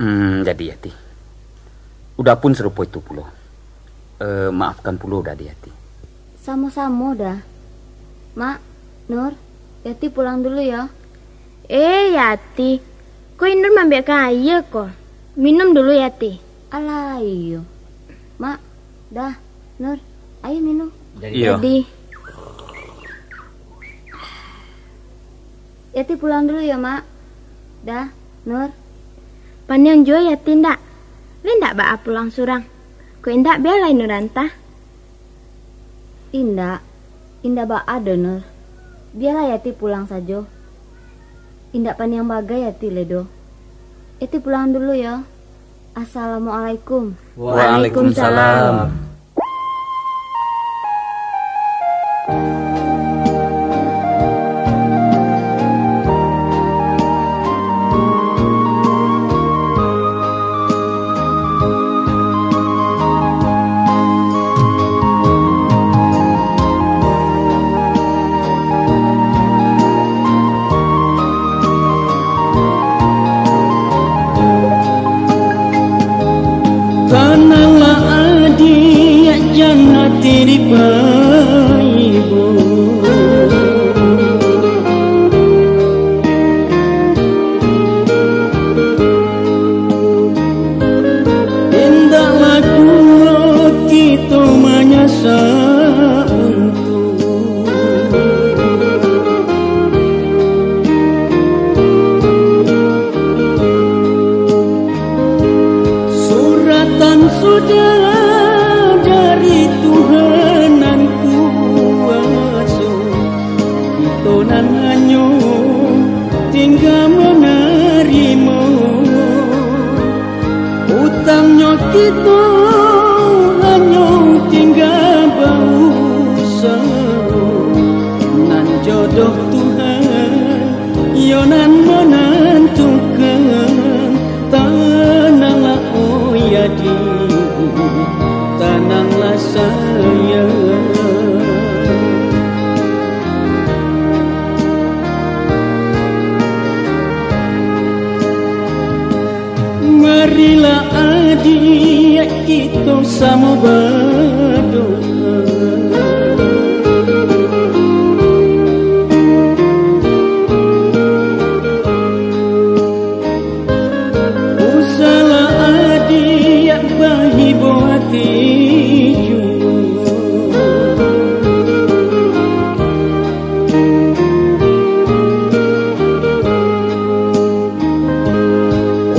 Hmm, jadi Yati. Uda pun sarupo itu pulo. Eh, maafkan pulo Uda di Yati. Samo-samo, Da. Mak, Nur, Yati pulang dulu yo. Eh, Yati. Ko Inur mambiakkan aia ko. Minum dulu, Yati. Alah, iyo. Mak, Da, Nur, ayo minum. Jadi. Iyo. Jadi. Yati pulang dulu yo, Mak. Da, Nur. Paniang juo Yati ndak? Lai ndak baa pulang surang? Kok indak, bialah Inur antah. Indak, indak baa doh, Nur. Bialah Yati pulang sajo. Indak paniang bagai Yati lai doh. Yati pulang dulu yo. Assalamualaikum. Waalaikumsalam. Tananglah adiak, jan ati dipaibo. Indaklah dulu kito manyasa untuak suratan sudah dari Tuhan nan kuaso. Kito nan hanyo tingga manarimo. Utangnyo kito hanyo tingga bausaho. Nan jodoh Tuhan, iyo nan manantukan. Tananglah, oi adiak, tananglah sayang. Marilah adiak kito samo badoa. Usahlah adiak baibo ati juo.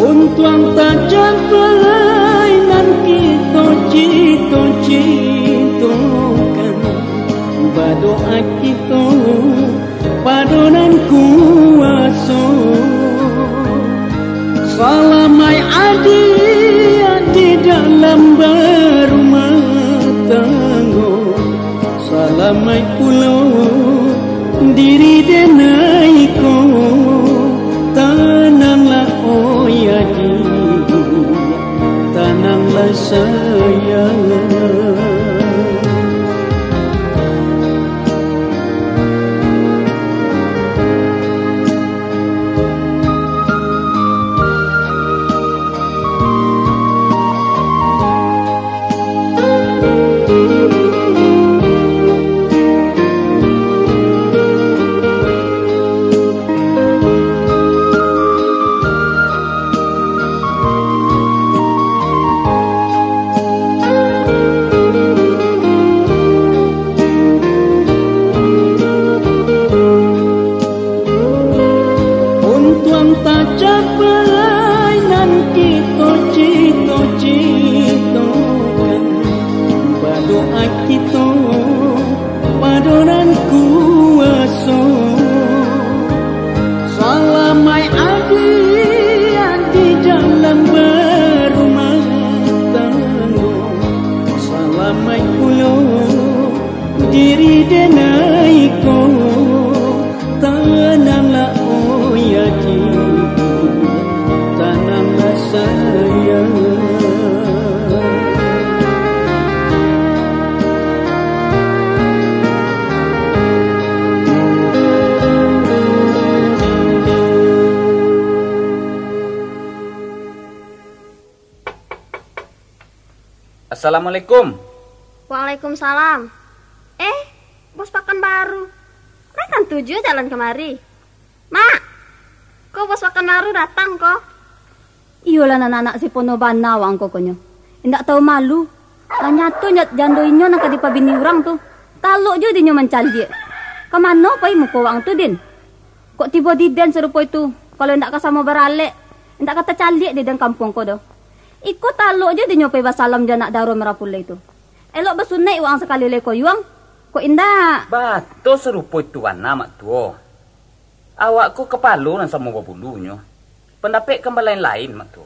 Untuang tacapai nan kito cito-citokan, badoa kito pado Nan Kuaso. Salamaik adiak di dalam barumah tanggo, salamaik pulo diri denai ko. Tananglah, oi adiak, tananglah sayang. Assalamualaikum. Waalaikumsalam. Eh, Bos Pakanbaru. Lai tantu juo jalan kamari. Mak, ko Bos Pakanbaru datang ko. Iyolah, nan anak si Pono bana wang ko konyo. Indak tahu malu. Lah nyato nya-, jando inyo nan ka dipabini urang tu. Talok juo dinyo mancaliak. Ka mano pai muko wang tu, Din? Kok tibo di den sarupo itu? Kalau indak ka samo baralek, indak ka tacaliak di den kampuang ko doh. Iko talok juo dinyo pai basalam jo anak daro merah pulai tu. Elok basunaik wang sakali lai ko yuang. Kok indak? Bato sarupo itu bana, Mak Tuo. Awak ko kapalo nan samo babulunyo. Pandapek kan balain-lain, Mak Tuo.